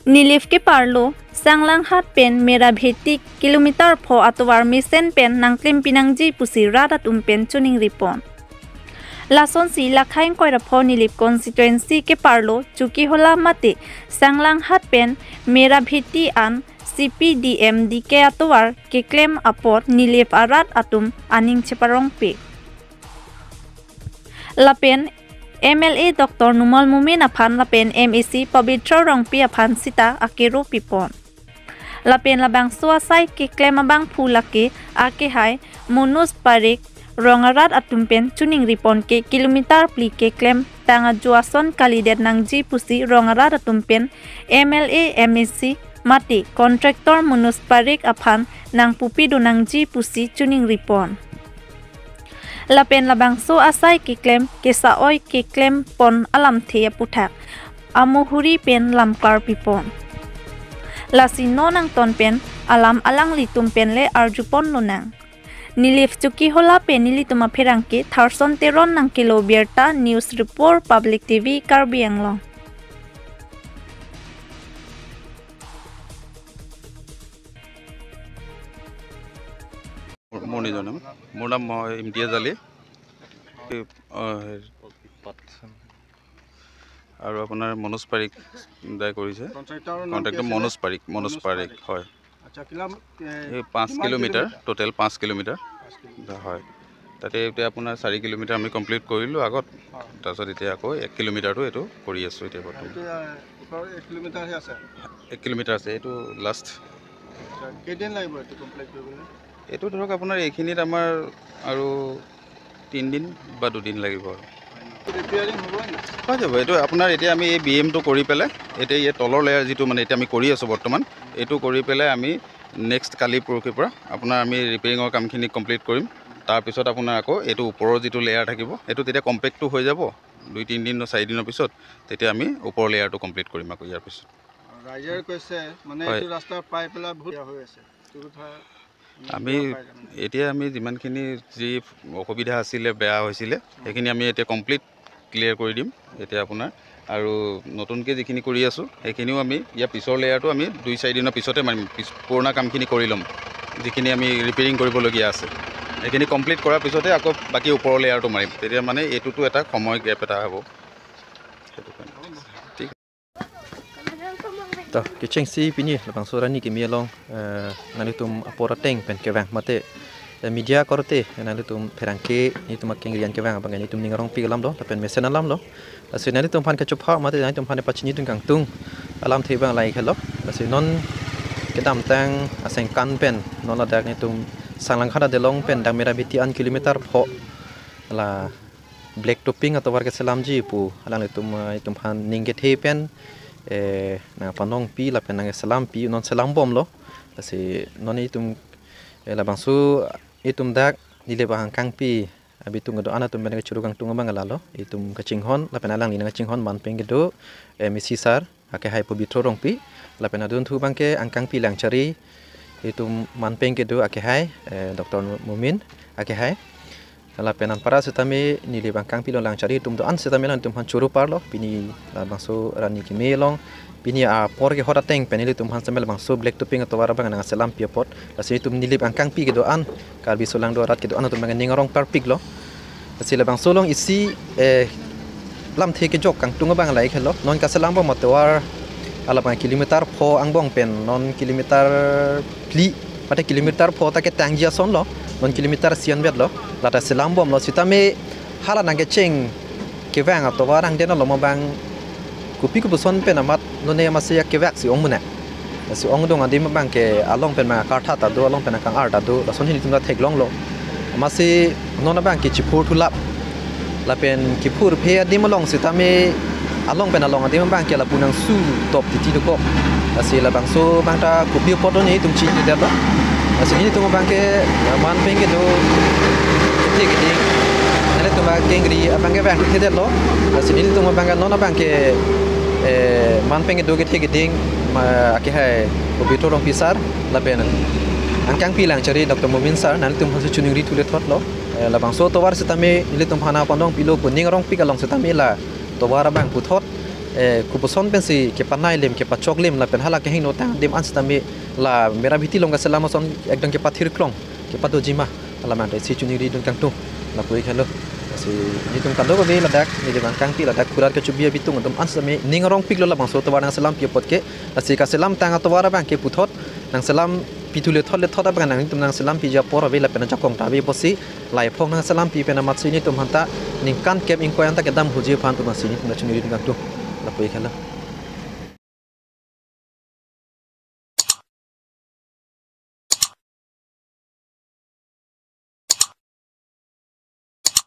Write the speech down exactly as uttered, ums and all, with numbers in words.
Nilip keparlo Sanglanghat pen Merabheti kilometer pho atovar mesen pen nangklim pinangji pusi rat atum pen choningripon. Lasonsi Lakhaing Koirapho Nilip constituency keparlo Chokihola mate Sanglanghat pen Merabheti an C P D M D K atovar keklem apot Nilip arat atum aning cheparongpik. Lapen M L A Doctor Numal Momin aphan lapen M A C Pabitra Rongpi aphan sita akero pipon. Lapen labangso asai keklem abangphu lake akehai Manoj Parekh rong arat atum pen choningripon ke kilometer phli keklem tang ajo ason kalidet nangji pusi rong arat atum pen M L A, M A C mate contractor Manoj Parekh aphan nangpupi do nangji pusi choningripon. Lapen labangso asai keklem kesa-oi keklempon alamthe aputhak amuhuri pen lamkar pipon. Lasi non angton pen alam alanglitum pen le arjupon lonang. Nilip Chokihola pen nelitum apherangke Tharson Teron nangkelo birta, news report, Public T V Karbi Anglong. মোৰ মোৰ নিজৰ নাম, মোৰ নাম মই ইমতিয়াজ আলী। এই, আহ, আৰু আপোনাৰ মনোজ পাৰিক দাই কৰিছে। কণ্ট্ৰেক্টৰৰ নাম কি কণ্ট্ৰেক্টৰ আছিলে? মনোজ পাৰিক, মনোজ মনোজ পাৰিক। পাৰিক। হয়। আচ্ছা, কিমান, এ, এই পাঁচ কিমান কিলোমিটাৰ, কিলোমিটাৰ? টোটেল পাঁচ কিলোমিটাৰ। পাঁচ কিলোমিটাৰ। হয়। তাতে এতিয়া আপোনাৰ চাৰি কিলোমিটাৰ আমি কমপ্লিট কৰিলোঁ আগত। হয়। তাৰপিছত এতিয়া আকৌ এক কিলোমিটাৰটো এইটো কৰি আছোঁ এতিয়া বৰ্তমান। এইটো, এ, ওপৰত এক কিলোমিটাৰহে আছে। এক কিলোমিটাৰ আছে, এইটো লাষ্ট। আচ্ছা, কেইদিন লাগিব এইটো কমপ্লিট কৰিবলৈ? এইটো ধৰক আপোনাৰ এইখিনিত আমাৰ আৰু তিনিদিন বা দুদিন লাগিব আৰু। ৰিপেয়াৰিং হ'ব নে? হৈ যাব। এইটো আপোনাৰ এতিয়া আমি এই বি এমটো কৰি পেলাই, এতিয়া এই তলৰ লেয়াৰ যিটো মানে এতিয়া আমি কৰি আছোঁ বৰ্তমান, এইটো কৰি পেলাই আমি নেক্সট কালি পৰহিৰ পৰা আপোনাৰ আমি ৰিপেয়াৰিঙৰ কামখিনি কমপ্লিট কৰিম। তাৰপিছত আপোনাৰ আকৌ এইটো ওপৰৰ যিটো লেয়াৰ থাকিব, এইটো তেতিয়া কম্পেক্টটো হৈ যাব দুই তিনিদিন, চাৰিদিনৰ পিছত, তেতিয়া আমি ওপৰৰ লেয়াৰটো কমপ্লিট কৰিম আকৌ ইয়াৰ পিছত। ৰাইজে কৈছে মানে হয়। এইটো ৰাস্তা পাই পেলাই বহুত বেয়া হৈ আছে। এইটো কথা আমি কিয় পাই জানো? এতিয়া আমি যিমানখিনি যি অসুবিধা আছিলে, বেয়া হৈছিলে, সেইখিনি আমি এতিয়া কমপ্লিট ক্লিয়াৰ কৰি দিম এতিয়া আপোনাৰ। আৰু নতুনকৈ যিখিনি কৰি আছোঁ, সেইখিনিও আমি ইয়াৰ পিছৰ লেয়াৰটো আমি দুই চাৰিদিনৰ পিছতে মাৰিম। পিছ পুৰণা কামখিনি কৰি ল'ম, যিখিনি আমি ৰিপেয়াৰিং কৰিবলগীয়া আছে, সেইখিনি কমপ্লিট কৰাৰ পিছতে আকৌ বাকী ওপৰৰ লেয়াৰটো মাৰিম। তেতিয়া মানে এইটোতো এটা সময় গেপ এটা হ'ব, সেইটো কাৰণে। ঠিক To, kechengsi pini labangso arni kimi along, eh, nanglitum apor ateng pen kevang mate, eh, media korte nanglitum pherangke nelitum akengrian kevang abang nelitum ning arongpik alam lo lapen mesen alam lo. Lasi nanglitum aphan kechupha mate nanglitum aphan pachinidun kangtung alamthe abang lahelo. Lasi non kedamtang asengkan pen non ladak nelitum Sanglanghat adelong pen dak Merabheti an kilometer pho la black topping atovar keselamji pu alanglitum, eh, itum aphan ning kethe pen, eh, nangpanongpi lapen nangselampi, non selambomlo. Lasi non itum, eh, labangso itum dak Nilip angkangpi abitung kedo-an atum pen kechuru kangtung abang lalo. Itum kachinghon lapen alangli nangchinghon manpeng kedo, eh, M A C sir akehai Pabitra Rongpi, lapen adunthu abangke angkangpi Langchari itum manpeng kedo akehai, eh, Doctor Momin akehai. Lapen anparta setame Nilip angkangpi lo Langchari itum do-an setame nangtum aphan churu parlo pini labangso arni kimi along. Pini apor kehot ateng pen nelitum aphan setame labangso black topping atovar abang nangselampi apot. Lasi itum Nilip angkangpi kedo-an, Karbi solangdo arat kedo-an atum abang ning arong parpiklo. Lasi labangso along isi, eh, lamthe kejok kangtung abang lahelo. Non kaselambom atovar alabang kilometer pho angbong pen non kilometer phli mate kilometer pho ta ketangji asonlo, non kilometer isi anvetlo. Lata selambomlo setame hala nangkecheng kevang atovar angden along abang kopi kopuson pen amat none amatsi akevak si ong mena. Si ongdung adim abangke along pen ma kartha ta do, along pen akang-ar ta do, lason hini tum ta theklonglo. Amatsi non abangke chiphur thulap. Lapen kiphurphe adim along setame along pen along adim abangke lapu nangsu top titi dokok. Lasi labangso abang ta kopi apot do nelitum chinidetlo. Lasi nelitum abangke manpeng kedo kethe keding. Nanglitum akengri abangke vang thedetlo. Lasi nelitum abangke non abangke, eh, manpeng kedo kethe keding ma akehai Pabitra Rongpi sir lapen angkangpi Langchari Doctor Momin sir nanglitum aphansi choningri thule thotlo. Eh, labangso atovar setame nelitum aphan nangpanongpilo pu ning arongpik along setame la atovar abang puthot eh, kopuson pensi kepanai lim, kepachok lim, lapen hala kehingno tang adim an sitame la Merabheti along kaselam ason ekdom kepathir klong, kepadoji ma, alam ante si chuningri dun kangtung, lapu ik helo. Si nelitum kado kave ladak, nelitum angkangpi ladak, kurat kechobi abitung atum an sitame ning arongpiklo labangso atovar nangselampi apot ke, lasi kaselam tang atovar abang ke puthot, nangselampi thu lethot lethot abang nangtum nangselampi ja apor ave lapen ajakong ta ave apotsi, la ephong nangselampi pen amatsi nelitum aphanta ningkan kep ingkoi anta kedam huji aphan atum si nelitum nangchuningri dun kangtung, lapu ik helo.